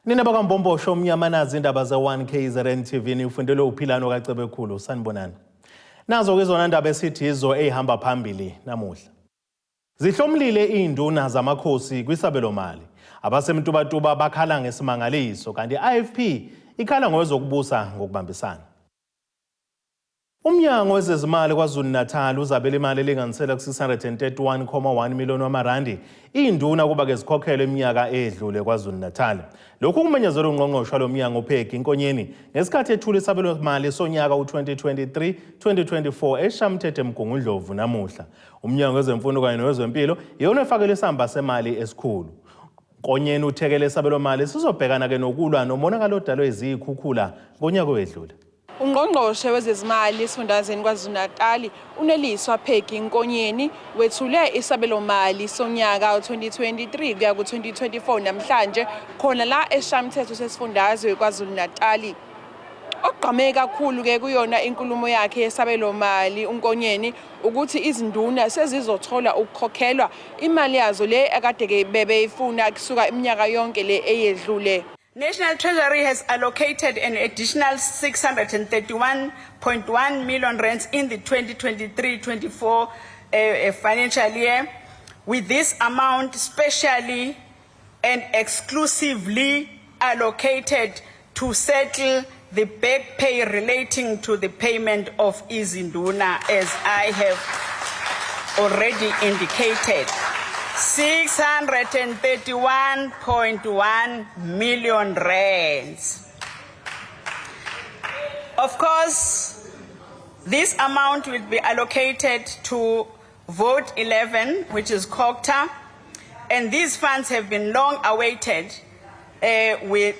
Nina bakwaMbombosho omnyama nazi indaba ze-1 KZN TV nifundelwe uPhilano kaCebekhulu. Sanibonani. Nazo ke zona ndaba esithi yizo eyihamba phambili namuhla. Zihlomlile iy'nduna zamakhosi kwisabelomali. AbaseMtubatuba bakhala ngesimangaliso kanti i-IFP ikhala ngokwezokubusa ngokubambisana. Umnyango wezezimali KwaZulu-Natal uzabela imali elinganiselwa ku-631.1 million wamarandi iy'nduna ukuba-ke zikhokhelwe iminyaka eyedlule KwaZulu-Natal. Lokhu kumenyezelwe ungqongqoshe walo mnyango uPeggy Nkonyeni ngesikhathi ethula isabelomali sonyaka u-2023-2024 eShamthetho eMgungundlovu namuhla. Umnyango wezemfundo kanye nowezempilo iyona efakelwe isamba semali esikhulu. Nkonyeni uthekele isabelomali sizobhekana-ke nokulwa nomonakalo odalwe ziyikhukhula ngonyaka owedlule. Ungqongqoshe wezezimali esifundazweni KwaZulu-Natali uNeliswa Peggy Nkonyeni wethule isabelomali sonyaka u-2023 kuya ku-2024 namhlanje khona la eShayamthetho sesifundazwe KwaZulu-Natali. Okugqame kakhulu-ke kuyona inkulumo yakhe yesabelomali uNkonyeni ukuthi izinduna sezizothola ukukhokhelwa imali yazo le akade-ke bebeyifuna kusuka iminyaka yonke le eyedlule. National Treasury has allocated an additional 631.1 million rands in the 2023-24 financial year, with this amount specially and exclusively allocated to settle the back pay relating to the payment of Izinduna, as I have already indicated. 631.1 million rands. Of course, this amount will be allocated to Vote 11, which is COGTA, and these funds have been long awaited with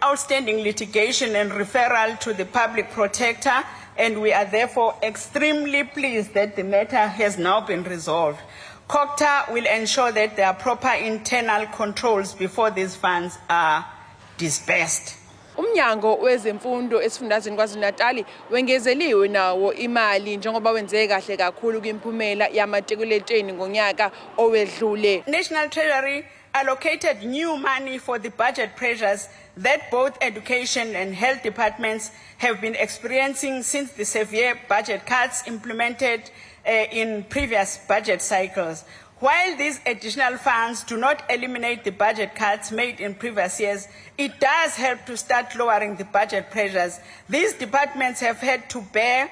outstanding litigation and referral to the public protector, and we are therefore extremely pleased that the matter has now been resolved. COGTA will ensure that there are proper internal controls before these funds are disbursed. Umnyango wezemfundo esifundazweni KwaZulu-Natali wengezeliwe nawo imali njengoba wenze kahle kakhulu kwimphumela yamatikuletsheni ngonyaka owedlule. National Treasury allocated new money for the budget pressures that both education and health departments have been experiencing since the severe budget cuts implemented in previous budget cycles. While these additional funds do not eliminate the budget cuts made in previous years, it does help to start lowering the budget pressures these departments have had to bear.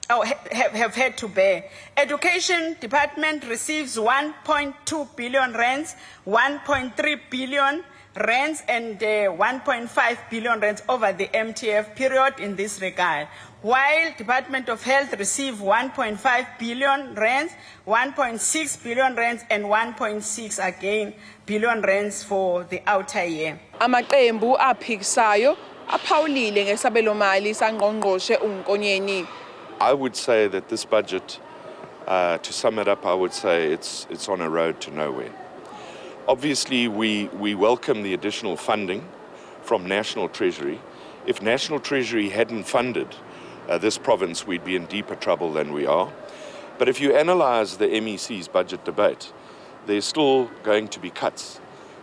Oh, have had to bear. Education department receives 1.2 billion rands, 1.3 billion rands and 1.5 billion rands over the MTF period in this regard. While Department of Health receive 1.5 billion rands, 1.6 billion rands and 1.6 again billion rands for the outer year. Amaqembu aphikisayo aphawulile ngesabelomali sangqongqoshe uNkonyeni. I would say that this budget, to sum it up, I would say it's on a road to nowhere. Obviously, we welcome the additional funding from National Treasury. If National Treasury hadn't funded this province, we'd be in deeper trouble than we are. But if you analyse the MEC's budget debate, there's still going to be cuts.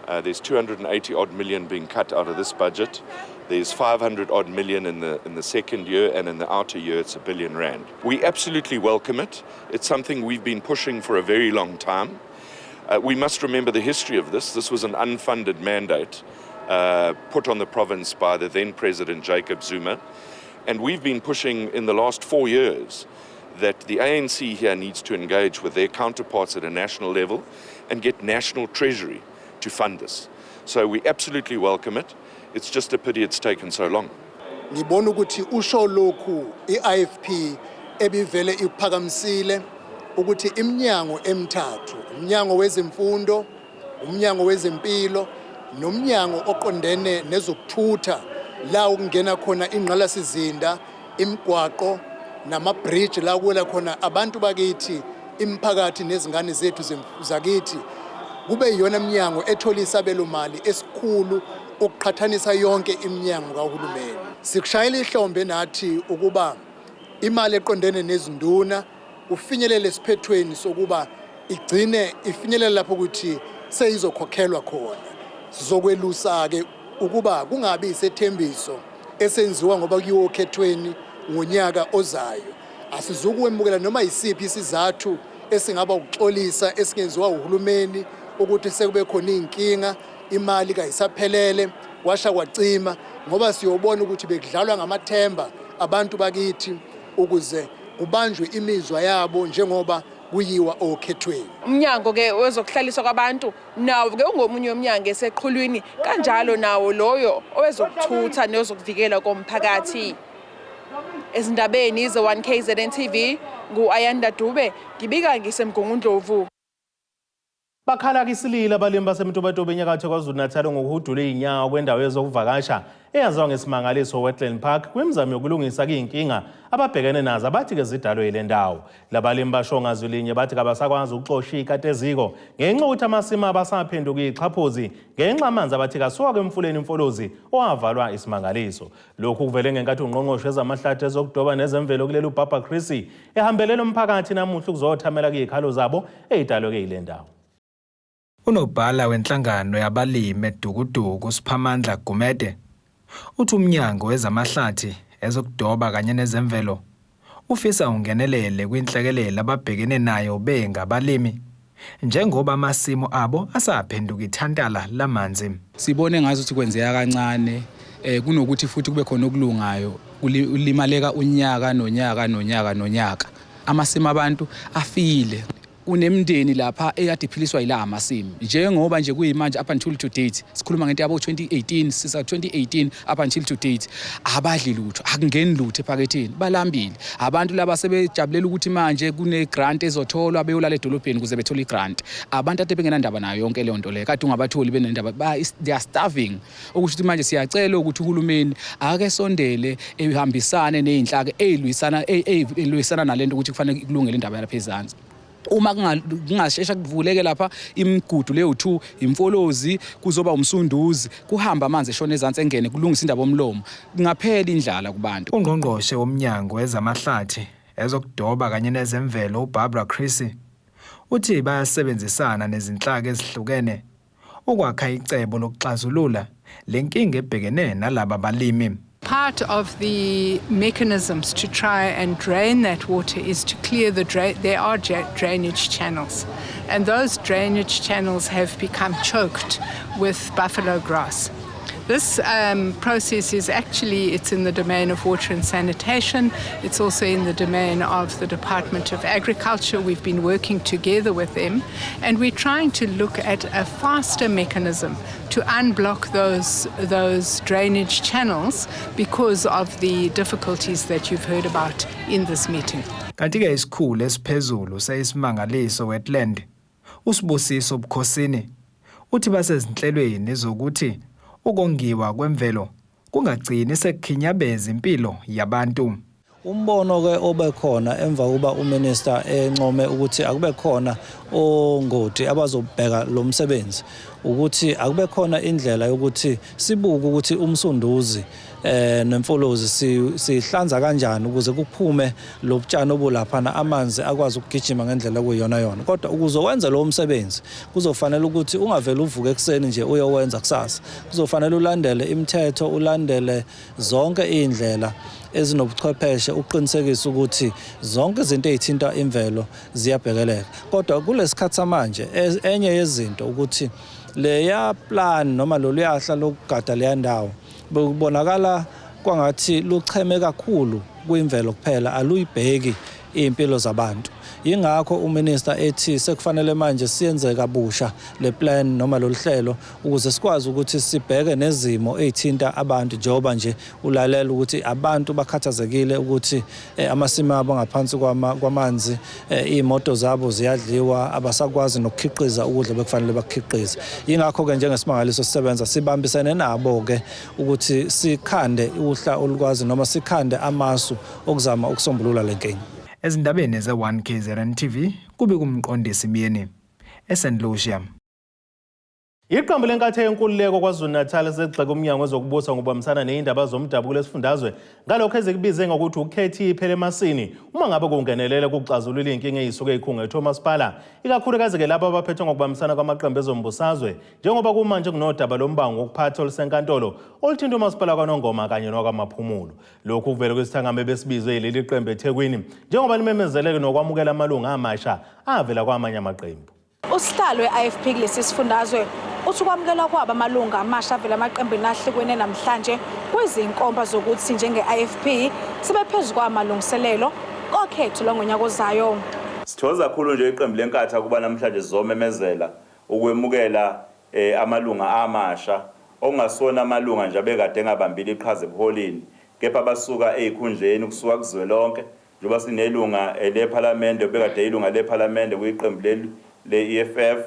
There's 280 odd million being cut out of this budget. There's 500 odd million in the second year, and in the outer year it's R1 billion. We absolutely welcome it. It's something we've been pushing for a very long time. We must remember the history of this. This was an unfunded mandate put on the province by the then President Jacob Zuma. And we've been pushing in the last 4 years that the ANC here needs to engage with their counterparts at a national level and get National Treasury to fund this. So we absolutely welcome it. It's just a pity it's taken so long. Ngibona ukuthi usho lokhu iIFP ebivele iphakamisile ukuthi iminyango emithathu, umnyango wezemfundo, umnyango wezempilo nomnyango oqondene nezokuthutha la ukungena khona ingqalasizinda, imigwaqo nama-bridge la kuwela khona abantu bakithi, imiphakathi nezingane zethu zakithi, kube yiyona minyango ethola isabelo mali esikhulu ukuqhathanisa yonke iminyango kahulumeni. Sikushayela ihlombe nathi ukuba imali eqondene nezinduna kufinyelele esiphethweni sokuba igcine ifinyelela lapho ukuthi seyizokhokhelwa khona. Sizokwelusa-ke Ukuba kungabi isethembiso esenziwa ngoba kuyiwa okhethweni ngonyaka ozayo. Asizukwemukela noma yisiphi isizathu esingaba ukuxolisa esingenziwa uhulumeni ukuthi sekube khona iy'nkinga, imali kayisaphelele, kwasha kwacima, ngoba siyobona ukuthi bekudlalwa ngamathemba abantu bakithi ukuze kubanjwe imizwa yabo njengoba kuyiwa okhethweni. Umnyango ke wezokuhlaliswa kwabantu nawo ke ungomunye womnyango eseqhulwini, kanjalo nawo loyo owezokuthutha nezokuvikela komphakathi. Ezindabeni ze-1 KZN TV, ngu-Ayanda Dube, ngibika ngiseMgungundlovu. Bakhala kisilile abalimi baseMtubatuba enyakatho KwaZulu-Natal ngokuhudula izinyawo kwendawo yezokuvakasha eyaziwa ngeSimangaliso Wetland Park kwimizamo yokulungisa kuyinkinga ababhekene nazo abathi-ke zidalwe yile ndawo. Labalimi basho ngazwi linye bathi kabasakwazi ukuxosha ikati eziko ngenxa yokuthi amasimu abasaphenduka iy'xhaphozi ngenxa amanzi abathi kasuka emfuleni iMfolozi owavalwa iSimangaliso. Lokhu kuvele ngenkathi ungqongqoshe wezamahlathi, ezokudoba nezemvelo kuleli uBarbara Creecy ehambelela umphakathi namuhla ukuzothamela kuy'khalo zabo ey'dalwe-ke yile ndawo. Unobhala wenhlangano yabalimi eDukuduku uSiphamandla Gumede uthi umnyango wezamahlathi, ezokudoba kanye nezemvelo ufisa ungenelele kwinhlekelele ababhekene nayo bengabalimi njengoba amasimu abo asaphenduka ithantala lamanzi. Sibone ngazuthi kwenzeka kancane kunokuthi futhi kube khona okulungayo, ulimaleka unyaka nonyaka nonyaka nonyaka. Amasimu abantu afile. Kunemindeni lapha eyade iphiliswa yila amasimu, njengoba nje kuyimanje up until to date sikhuluma ngento yabo 2018, sisa 2018 up until to date abadli lutho, akungeni lutho ephaketheni, balambile abantu laba. Sebejabulela ukuthi manje kune grant ezotholwa, beyolala edolobheni ukuze bethole i-grant. Abantu ade bengenandaba nayo yonke leyo nto leyo, kade ungabatholi benendaba, they are starving. Okusho ukuthi manje siyacela ukuthi uhulumeni ake sondele, ehambisane ney'nhlaka ey'lwisana nalento ukuthi kufanele kulungele indaba yalapha ezansi. Uma kungashesha kuvuleke lapha imigudu leyo 2, iMfolozi, kuzoba uMsunduzi, kuhamba amanzi eshona ezansi engene, kulungisa indaba omlomo, kungaphela indlala kubantu. Ungqongqoshe womnyango wezamahlathi, ezokudoba kanye nezemvelo uBarbara Creecy uthi bayasebenzisana nezinhlaka ezihlukene ukwakha icebo lokuxazulula lenkinga ebhekene nalaba balimi. Part of the mechanisms to try and drain that water is to clear the drain. There are drainage channels, and those drainage channels have become choked with buffalo grass. This process is actually, it's in the domain of water and sanitation. It's also in the domain of the Department of Agriculture. We've been working together with them, and we're trying to look at a faster mechanism to unblock those drainage channels because of the difficulties that you've heard about in this meeting. Kanti-ke isikhulu esiphezulu seyiSimangaliso Wetland uSibusiso Bukhosini uthi basezinhlelweni zokuthi ukongiwa kwemvelo kungagcini sekukhinyabeza impilo yabantu. Umbono ke obekhona emva kuba uminister encome ukuthi akube khona ongoti abazobheka lo msebenzi, ukuthi akube khona indlela yokuthi sibuke ukuthi uMsunduzi neMfolozi sihlanza kanjani ukuze kuphume lobutshani obulaphana, amanzi akwazi ukugijima ngendlela kuyiyona yona. Kodwa ukuze wenze lowo msebenzi kuzofanele ukuthi ungavele uvuke ekuseni nje uyowenza kusasa. Kuzofanele ulandele imithetho, ulandele zonke iy'ndlela ezinobuchwepheshe ukuqinisekisa ukuthi zonke izinto ey'thinta imvelo ziyabhekeleka. Kodwa kulesikhathi samanje enye yezinto ukuthi leya plan noma loluyahla lokugada leya ndawo bekubonakala kwangathi lucheme kakhulu kwimvelo kuphela, aluyibheki iy'mpilo zabantu. Yingakho uminister ethi sekufanele manje siyenze kabusha le plan noma lolu hlelo ukuze sikwazi ukuthi sibheke nezimo ey'thinta abantu, njengoba nje ulalela ukuthi abantu bakhathazekile ukuthi amasimu abo ngaphansi kwamanzi, iy'moto zabo ziyadliwa, abasakwazi nokukhiqiza ukudla bekufanele bakukhiqize. Yingakho-ke njengeSimangaliso sisebenza sibambisene nabo-ke ukuthi sikhande uhla olukwazi noma sikhande amasu okuzama ukusombulula le nkinga. Ezindabeni ze-1 KZN TV kube kumqondisi Myeni eSt Lucia. Iqembu leNkatha Yenkululeko KwaZulu-Natal seligxeka uMnyango wezokuBusa ngokubambisana ney'ndaba zomdabu kulesifundazwe ngalokho ezikubize ngokuthi ukukhetha iphele emasini uma ngabe kungenelela ukuxazulula iy'nkinga ey'suke y'khungethe omasipala ikakhulukazi-ke labo abaphethwe ngokubambisana kwamaqembu ezombusazwe njengoba kumanje kunodaba lombango wokuphatha olusenkantolo oluthinta umasipala kwaNongoma kanye nowakwaMaphumulo. Lokhu kuvele kwisithangami ebesibizwe yileli qembu eThekwini njengoba limemezeleke nokwamukela amalungu amasha avela kwamanye amaqembu. Usihlalo we-IFP kulesi sifundazwe uthi ukwamukelwa kwabo amalungu amasha avela emaqembini ahlukene namhlanje kuyizinkomba zokuthi njenge-IFP sebephezu kwamalungiselelo kokhetho lwangonyaka ozayo. Sithokoza kakhulu nje iqembu leNkatha kuba namhlanje sizomemezela ukwemukela eh, amalunga amasha okungasiwona amalunga nje abekade engabambile iqhaza ebuholini kepha basuka ezikhundleni kusuka kuzwelonke Njengoba sinelunga lePhalamende obekade eyilunga lePhalamende kwiqembu leli le-EFF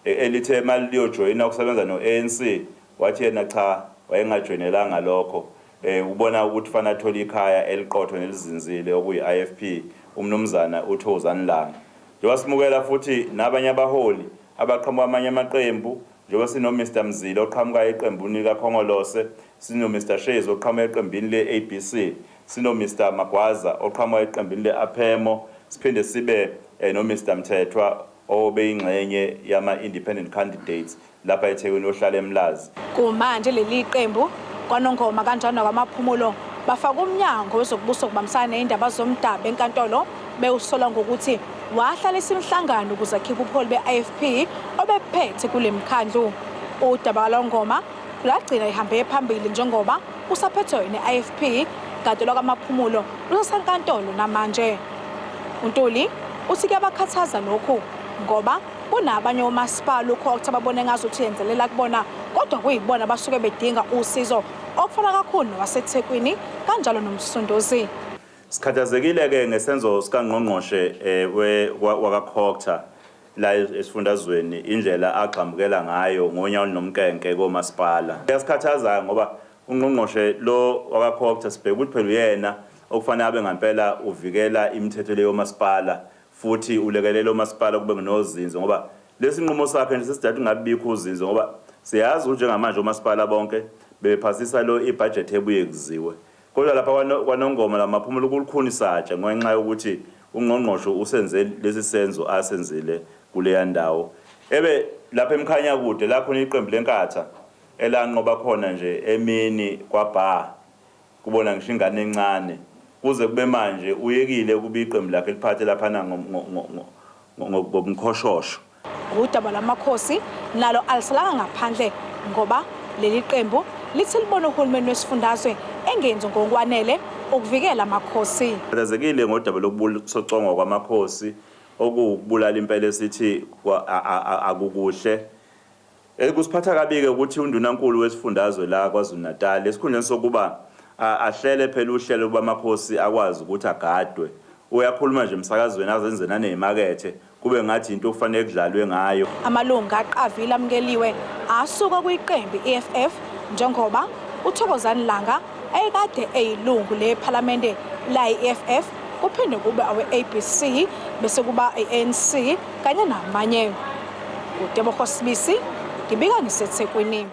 elithe uma liyojoyina ukusebenza no-ANC wathi yena cha wayengajoyinelanga lokho um ubona ukuthi fanele athole ikhaya eliqotho nelizinzile okuyi-IFP uMnumzana uThokozani Langa. Njengoba simukela futhi nabanye abaholi abaqhamuka amanye amaqembu njengoba sino-Mr Mzila oqhamuka eqembuni likaKhongolose, sino-Mr Shezi oqhamuka eqembini le-ABC, Sino Mister Magwaza oqhamuka eqembini le-Aphemo, siphinde sibe no Mister Mthethwa obeyingxenye yama-independent candidates lapha eThekwini ohlala eMlazi. Kumanje leli qembu kwaNongoma kanjalo nakwaMaphumulo bafaka uMnyango wezokuBusa ngokubambisana nezindaba zomdabu enkantolo bewusola ngokuthi wahlalisa imihlangano ukuze akhiphe ubuholi be-IFP obephethe kule mikhandlu. Udaba lwaNgoma lwagcina ihambe phambili njengoba usaphethwe ne-IFP kanti olwakwaMaphumulo lusasenkantolo namanje. UNtuli uthi kuyabakhathaza lokhu ngoba kunabanye omasipala uCogta ababone ngazuthi yenzelela kubona kodwa kuyibona abasuke bedinga usizo okufana kakhulu nowaseThekwini kanjalo noMsunduzi. Sikhathazekile-ke ngesenzo sikaNgqongqoshe eh, wakaCogta la esifundazweni indlela agxambukela ngayo ngonya olunomnkenke komasipala. Kuyasikhathaza ngoba ungqongqoshe lo wakaCogta sibheke ukuthi phela uyena okufanele abe ngampela uvikela imithetho leyo masipala futhi ulekelela omasipala kube nozinzo ngoba lesi nqumo sakhe nje sesidala ukuthi kungabi bikho uzinzo ngoba siyazi ukuthi njengamanje omasipala bonke bebephasisa lo ibhajethi ebuyekeziwe Kodwa lapha kwaNongoma lamaphumulo kulukhuni satshe ngenxa yokuthi ungqongqoshe usenze lesi senzo asenzile kuleya ndawo. Ebe lapha eMkhanyakude la khona iqembu leNkatha elanqoba khona nje emini kwabha kubona ngisho ingane encane kuze kube manje uyekile ukuba iqembu lakhe liphathe laphana ngomkhoshosho. Udaba lwamakhosi nalo alisalanga ngaphandle ngoba leli qembu lithi libona uhulumeni wesifundazwe engenzi ngokwanele ukuvikela amakhosi. Khathazekile ngodaba lokusocongwa kwamakhosi okuwukubulala impela esithi akukuhle. Kusiphatha kabi-ke ukuthi uNdunankulu wesifundazwe la KwaZulu-Natal esikhundleni sokuba ahlele phela uhlelo ukuba amakhosi akwazi ukuthi agadwe, uyakhuluma nje emsakazweni azenze nanezimakethe kube ngathi into okufanele kudlalwe ngayo. Amalungu aqavile amukeliwe asuka kwiqembu i-EFF njengoba uThokozani Langa ayekade eyilungu lePhalamende layi-EFF kuphinde kube awe-ABC bese kuba i-ANC kanye namanye. UTebogo Sibisi ngibika ngiseThekwini.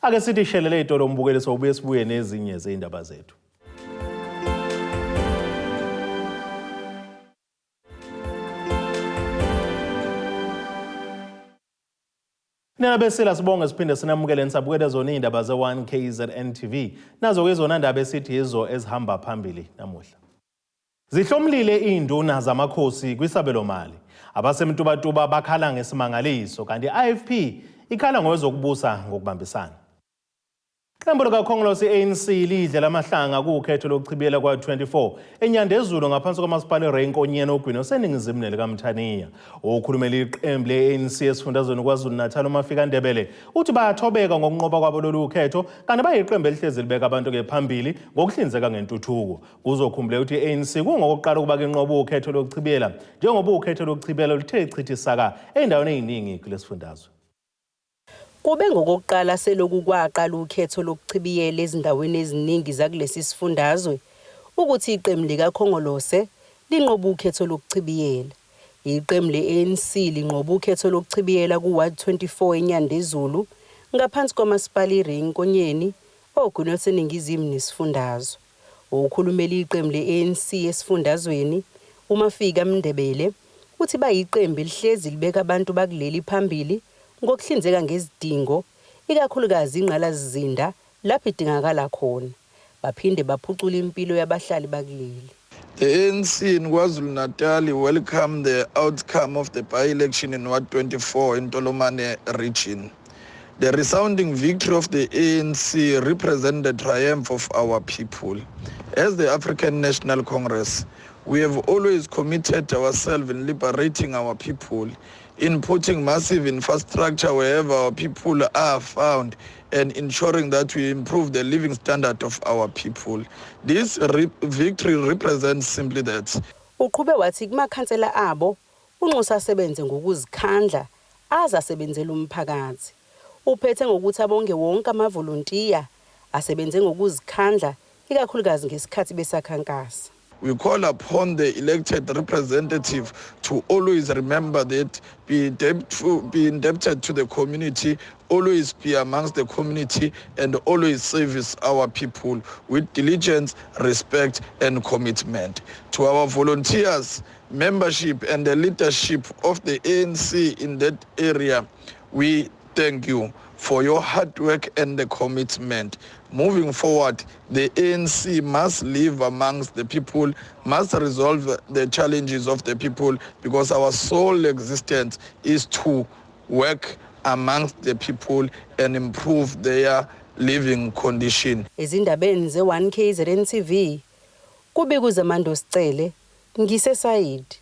Ake sithi shelele itolo umbukeli sobuye sibuye nezinye zezindaba zethu. Nina besila sibonge siphinde sinamukele nisabukele zona iy'ndaba ze-1 KZN TV. Nazo-ke izona ndaba esithi yizo ezihamba phambili namuhla. Zihlomlile iy'nduna zamakhosi kwisabelomali. AbaseMtubatuba bakhala ngesimangaliso kanti i-IFP ikhala ngowezokubusa ngokubambisana. Iqembu likaKhongolose i-ANC lidle lamahlanga kukhetho lokuchibiyela kwa-24 eNyandezulu ngaphansi kwamasipala iRay Nkonyeni ogwini oseningizimu nelikaMthaniya. Okhulumela iqembu le-ANC esifundazweni KwaZulu-Natal uMafika Ndebele uthi bayathobeka ngokunqoba kwabo lolu khetho kanti bayiqembu elihlezi libeka abantu-ke phambili ngokuhlinzeka ngentuthuko. Kuzokhumbuleka ukuthi i-ANC kungokokuqala ukuba kinqoba ukhetho lokuchibiyela njengoba ukhetho lokuchibiyela luthe chithi saka ey'ndaweni ey'ningi kulesifundazwe. Kube ngokokuqala seloku kwaqala ukhetho lokuchibiyela ezindaweni eziningi zakulesi sifundazwe ukuthi iqembu likaKhongolose linqobe ukhetho lokuchibiyela. Iqembu le-ANC linqobe ukhetho lokuchibiyela ku-Ward 24 eNyandezulu ngaphansi komasipala iRay Nkonyeni ogwini oluseningizimu nesifundazwe. Okhulumela iqembu le-ANC esifundazweni uMafika Mndebele uthi bayiqembu elihlezi libeka abantu bakuleli phambili ngokuhlinzeka ngezidingo ikakhulukazi ingqalasizinda lapho idingakala khona baphinde baphucule impilo yabahlali bakuleli. The ANC in KwaZulu-Natal welcomed the outcome of the by-election in Ward 24 in Tolomane region. The resounding victory of the ANC represents the triumph of our people. As the African National Congress, we have always committed ourselves in liberating our people, in putting massive infrastructure wherever our people are found, and ensuring that we improve the living standard of our people. This victory represents simply that. Uqhube wathi kumakhansela abo unxusa asebenze ngokuzikhandla azasebenzela umphakathi. Uphethe ngokuthi abonge wonke amavolontiya asebenze ngokuzikhandla ikakhulukazi ngesikhathi besakhankasa. We call upon the elected representative to always remember that be indebted to the community, always be amongst the community, and always service our people with diligence, respect, and commitment. To our volunteers, membership, and the leadership of the ANC in that area, we thank you for your hard work and the commitment. Moving forward, the ANC must live amongst the people, must resolve the challenges of the people, because our sole existence is to work amongst the people and improve their living condition. Ezindabeni ze-1 KZN TV, kubika uZamando Sicele, ngiseSayidi.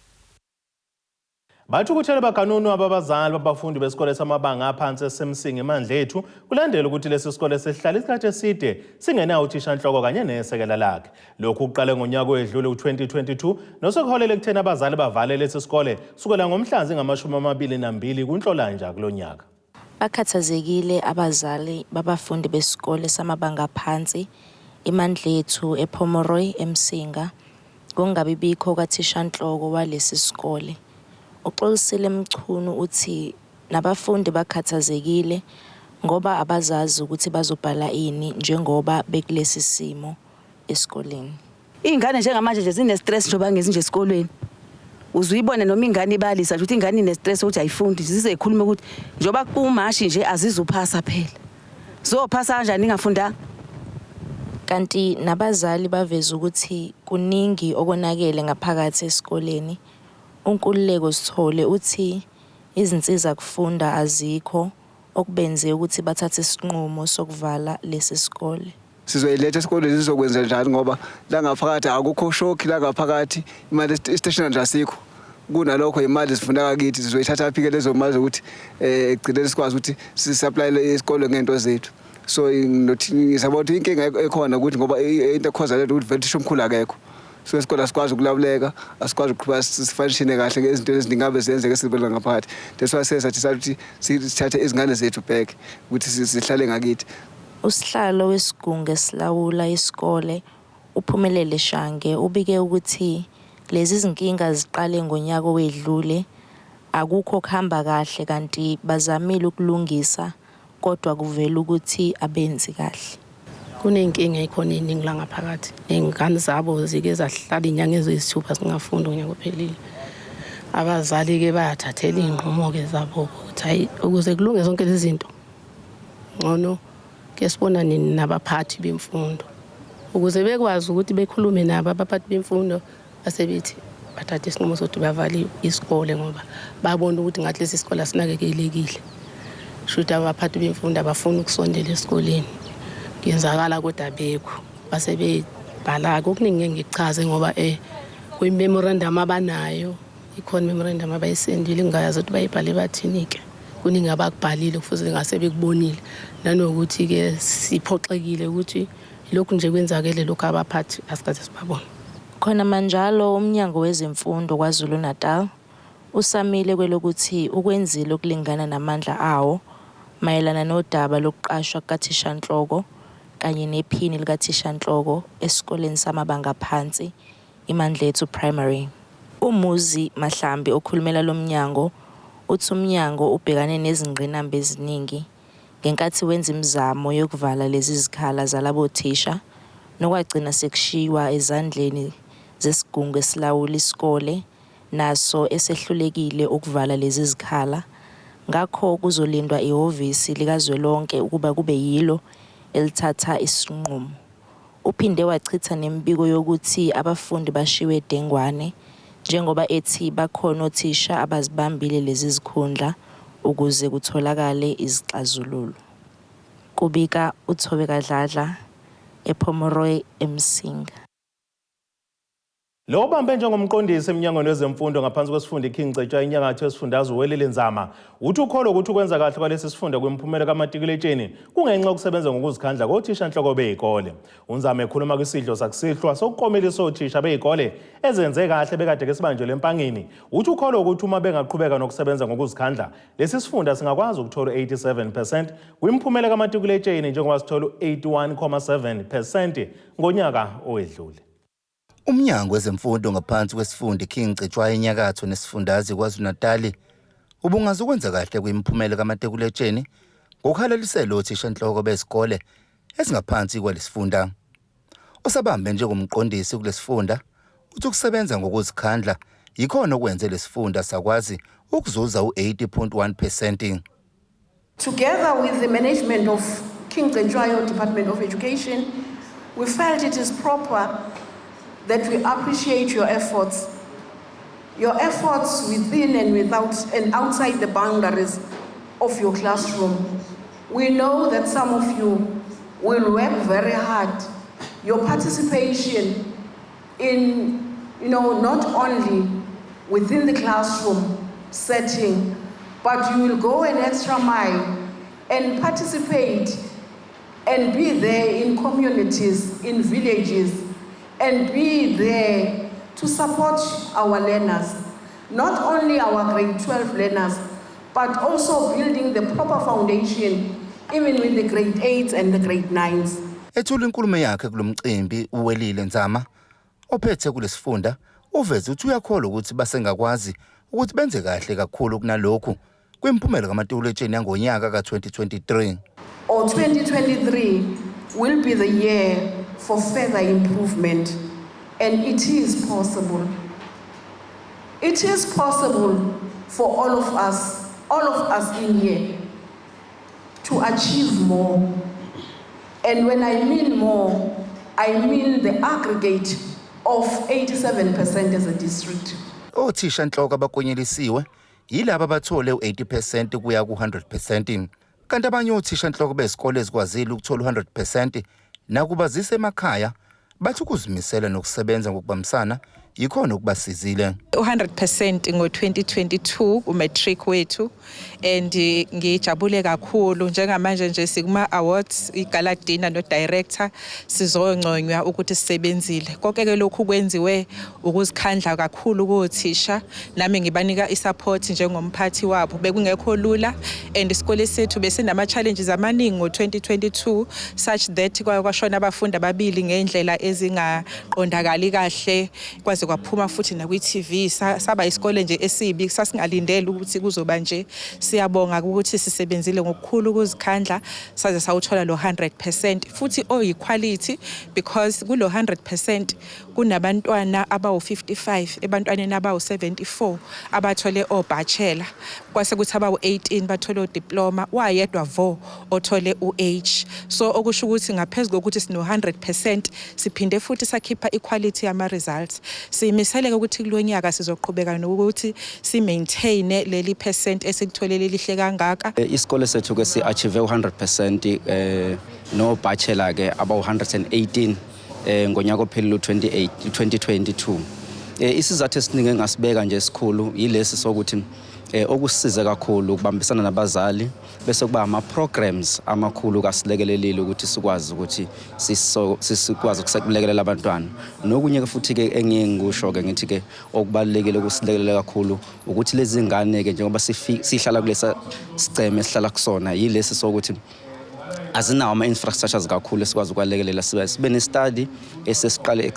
Bathukuthele baganunu ababazali babafundi besikole samabanga aphansi eseMsinga eMandlethu kulandela ukuthi lesi sikole sesihlala isikhathi eside singenawo uthishanhloko kanye nesekela lakhe. Lokhu kuqale ngonyaka oyedlule u-2022 nosekuholele ekutheni abazali bavale lesi sikole sukela ngomhla zingama-22 kuNhlolanja kulo nyaka. Bakhathazekile abazali babafundi besikole samabanga aphansi iMandlethu ePomeroy eMsinga ngokungabibikho kukathishanhloko walesi sikole. UXolisile Mchunu uthi nabafundi bakhathazekile ngoba abazazi ukuthi bazobhala ini njengoba bekulesi simo esikoleni. Iy'ngane njengamanje nje zine-stress njengoba ngezi nje esikolweni. Uze uyibone noma ingane ibalisa nje ukuthi ingane ine-stress ukuthi ayifundi zize zikhulume ukuthi njengoba kumashi nje azizuphasa phela. Zophasa kanjani ingafundanga? Kanti nabazali baveza ukuthi kuningi okonakele ngaphakathi esikoleni. UNkululeko Sithole uthi izinsiza kufunda azikho okubenze ukuthi bathathe isinqumo sokuvala lesi sikole. Sizoyiletha esikoleni sizokwenza njani ngoba la ngaphakathi akukho shokhi, la ngaphakathi imali i-stationery nje asikho. Kunalokho imali zifuneka kithi, sizoyithatha phi-ke lezo mali zokuthi ekugcineni sikwazi ukuthi sisaplayele isikole ngento zethu. So ngisabona ukuthi inkinga ekhona ukuthi ngoba into ekhoza lento ukuthi vele uthisha omkhulu akekho. So isikole asikwazi ukulawuleka, asikwazi ukuqhubeka sifanishine kahle ngezinto eziningi ngabe zenzeka esibela ngaphakathi. That's why siye sathi ukuthi sithathe izingane zethu back ukuthi sihlale ngakithi. Usihlalo wesigungu esilawula isikole uPhumelele Shange ubike ukuthi lezi zinkinga ziqale ngonyaka owedlule, akukho kuhamba kahle kanti bazamile ukulungisa kodwa kuvela ukuthi abenzi kahle. Kuney'nkinga ey'khona ey'ningi la ngaphakathi. Ney'ngane zabo zike zahlala iy'nyanga eziyisithupha zingafundi unyaka ophelile. Abazali-ke bayathathela iy'nqumo-ke zabo ukuthi hhayi ukuze kulunge zonke lezi zinto ngcono ke sibonane nabaphathi bemfundo ukuze bekwazi ukuthi bekhulume nabo abaphathi bemfundo basebethi bathatha isinqumo sokuthi bavale isikole ngoba babona ukuthi ngathi lesi sikole asinakekelekile. Sho ukuthi abaphathi bemfundo abafuni ukusondela esikoleni. Kuyenzakala kodwa abekho base bebhala-ke okuningi ngeke ngikuchaze ngoba kwi-memorandum abanayo ikhona i-memorandum abayisendile ngingayazi ukuthi bayibhale bathini-ke. Kuningi abakubhalile kufuze ngase bekubonile nanokuthi-ke siphoxekile ukuthi lokhu nje kwenzakele lokhu abaphathi asikaze sibabone. Khona manjalo uMnyango Wezemfundo KwaZulu-Natal usamile kwelokuthi ukwenzile okulingana namandla awo mayelana nodaba lokuqashwa kukathishanhloko kanye nephini likathishanhloko esikoleni samabanga aphansi iMandlethu Primary. UMuzi Mahlambi okhulumela lo mnyango uthi umnyango ubhekane nezingqinamba eziningi ngenkathi wenza imizamo yokuvala lezi zikhala zalabo thisha nokwagcina sekushiywa ezandleni zesigungu esilawula isikole naso esehlulekile ukuvala lezi zikhala ngakho kuzolindwa ihhovisi likazwelonke ukuba kube yilo elithatha isinqumo. Uphinde wachitha nemibiko yokuthi abafundi bashiwe dengwane njengoba ethi bakhona othisha abazibambile lezi zikhundla ukuze kutholakale izixazululo. Kubika uThobeka Dladla, ePomeroy, eMsinga. Lo obambe njengomqondisi emnyangweni wezemfundo ngaphansi kwesifunda iKing Cetshwayo inyakatho yesifundazwe uWelile Nzama uthi ukholwa ukuthi ukwenza kahle kwalesi sifunda kwimiphumela kamatikuletsheni kungenxa yokusebenza ngokuzikhandla kothishanhloko bey'kole. UNzama ekhuluma kwisidlo sakusihlwa sokukomelisa othisha bey'kole ezenze kahle bekade ke sibanjelwe eMpangeni uthi ukholwa ukuthi uma bengaqhubeka nokusebenza ngokuzikhandla lesi sifunda singakwazi ukuthola u-87 percent kwimiphumela kamatikuletsheni njengoba sithola u-81,7 percent ngonyaka owedlule. Umnyango wezeMfundo ngaphansi kwesifunda iKing Cetshwayo enyakatho nesifundazwe KwaZulu-Natali ubungaze ukwenza kahle kwimiphumela kamatikuletsheni ngokuhalalisela othishanhloko bezikole ezingaphansi kwalesifunda. Osabambe njengomqondisi kulesifunda uthi ukusebenza ngokuzikhandla yikhona okwenze lesifunda sakwazi ukuzuza u-80.1 percent. Together with the management of King Cetshwayo Department of Education, we felt it is proper that we appreciate your efforts. Your efforts within and without and outside the boundaries of your classroom. We know that some of you will work very hard. Your participation in, not only within the classroom setting, but you will go an extra mile and participate and be there in communities, in villages, and be there to support our learners. Not only our grade 12 learners, but also building the proper foundation, even with the grade 8s and the grade 9s. Ethula inkulumo yakhe kulomcimbi uWelile Nzama ophethe kulesifunda uveze ukuthi uyakholwa ukuthi basengakwazi ukuthi benze kahle kakhulu kunalokhu kwimiphumela kamatikuletsheni yangonyaka ka-2023. Or 2023 will be the year for further improvement, and it is possible. It is possible for all of us, all of us in here, to achieve more. And when I mean more, I mean the aggregate of 87% as a district. Othisha nhloko abaklonyelisiwe yilaba abathole u-80% kuya ku-100%, kanti abanye othisha nhloko bezikole ezikwazile ukuthola u-100% nakuba zisemakhaya bathi ukuzimisela nokusebenza ngokubambisana yikhona okubasizile. U-100% ngo-2022 ku-matric wethu and ngijabule kakhulu. Njengamanje nje sikuma awards, i-gala dinner no-director, sizonconywa ukuthi sisebenzile. Konke-ke lokhu kwenziwe ukuzikhandla kakhulu kothisha, nami ngibanika i-support njengomphathi wabo. Bekungekho lula and isikole sethu besinama-challenges amaningi ngo-2022, such that kwashona abafundi ababili ngendlela ezingaqondakali kahle, kwaze kwaphuma futhi nakwi-TV. Saba isikole nje esibi, sasingalindele ukuthi kuzoba nje. Siyabonga ukuthi sisebenzile ngokukhulu ukuzikhandla saze sawuthola lo 100% futhi oyi-quality, because kulo 100% kunabantwana abawu-55 ebantwaneni abawu-74 abathole o-bachelor, kwase kuthi abawu-18 bathole o-diploma, wayedwa vo othole u-H. So okusho ukuthi ngaphezu kokuthi sino-100%, siphinde futhi sakhipha i-quality yama-results. Siyimiseleke ukuthi kulo nyaka sizoqhubeka nokuthi si-maintain leli percent esikutholele lihle kangaka. Isikole sethu ke si-achieve u-100% no bachelor ke abawu-118 ngonyaka ophelile u-28 2022. Isizathu esiningi engasibeka nje esikhulu yilesi sokuthi okusisize kakhulu ukubambisana nabazali, bese kuba ama-programs amakhulu kasilekelelile ukuthi sikwazi ukuthi sikwazi ukulekelela abantwana. Nokunye-ke futhi-ke engiye ngikusho-ke, ngithi-ke okubalulekile ukusilekelela kakhulu ukuthi lezi ngane-ke, njengoba sihlala kulesa siceme esihlala kusona, yilesi sokuthi Azinawo ama-infrastructures kakhulu esikwazi ukwalekelela. Sibe ne-study esesiqale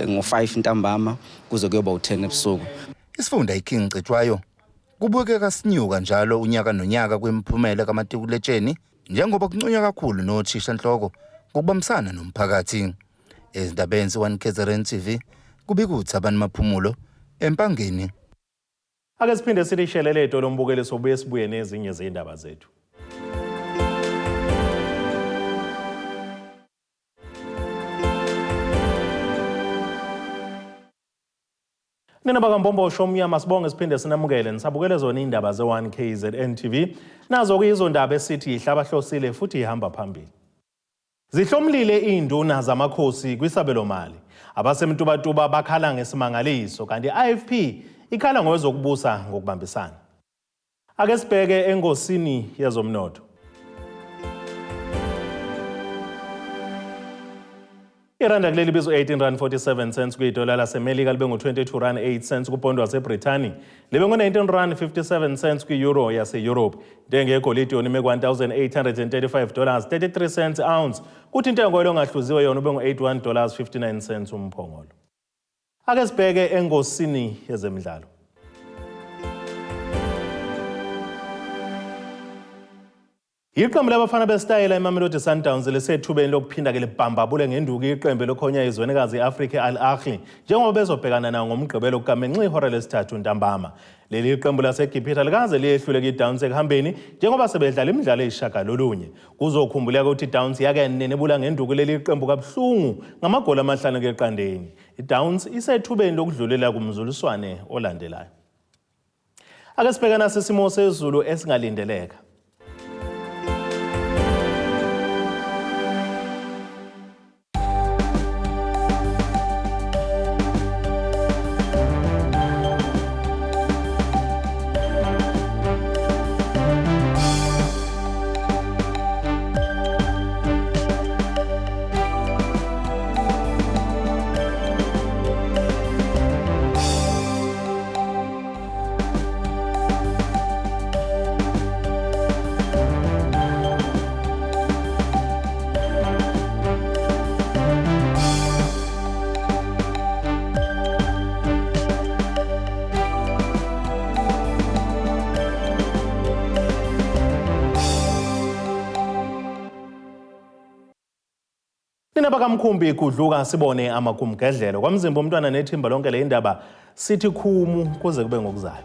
ngo-5 ntambama kuze kuyoba u-10 ebusuku. Isifunda iKing Cetshwayo kubukeka sinyuka njalo unyaka nonyaka kwimiphumela kamatikuletsheni njengoba kunconywa kakhulu nothishanhloko ngokubambisana nomphakathi. Ezindabeni ze-1 KZN TV kubika uThabani Maphumulo eMpangeni. Ake siphinde silishelele itolo mbukeli, sobuye sibuye nezinye zezindaba zethu. Nina bakaMbombosho omnyama, sibonge siphinde sinamukele nisabukele zona indaba ze-1 KZN TV. Nazo kuyizo ndaba esithi ihlabahlosile futhi ihamba phambili. Zihlomlile iy'nduna zamakhosi kwisabelomali. AbaseMtubatuba bakhala ngesimangaliso kanti i-IFP ikhala ngowezokubusa ngokubambisana. Ake sibheke engosini yezomnotho. Iranda kuleli bizwe 18 rand 47 cents kwidola laseMelika, libe ngu-22 rand 8 cents kupondo waseBrithani, libe ngu-19 rand 57 cents kwi-euro yase-Europe. Intengo yegolide yona ime ku-1835 dollars 33 cents ounce, kuthi intengo yolongahluziwe yona ube ngu-81 dollars 59 cents umphongolo. Ake sibheke engosini yezemidlalo. Iqembu labafana besitayela iMamelodi Sundowns lisethubeni lokuphinda-ke libhambabule ngenduku iqembu elokhonya izwenikazi i-Afrika Al Ahly njengoba bezobhekana nawo ngoMgqibelo kugamenxe ihora lesithathu ntambama. Leli qembu laseGibhithe likaze liyehlule kwi-Downs ekuhambeni njengoba sebedlala imidlalo eyishagalolunye. Kuzokhumbuleka ukuthi i-Downs yake yanenebula ngenduku leli qembu kabuhlungu ngamagoli 5 eqandeni. I-Downs isethubeni lokudlulela kumzuliswane olandelayo. Ake sibheke nasi isimo sezulu esingalindeleka. Nina bakamkhumbi gudluka sibone amagumgedlelo kwamzimba umntwana nethimba lonke le indaba sithi khumu kuze kube ngokuzayo.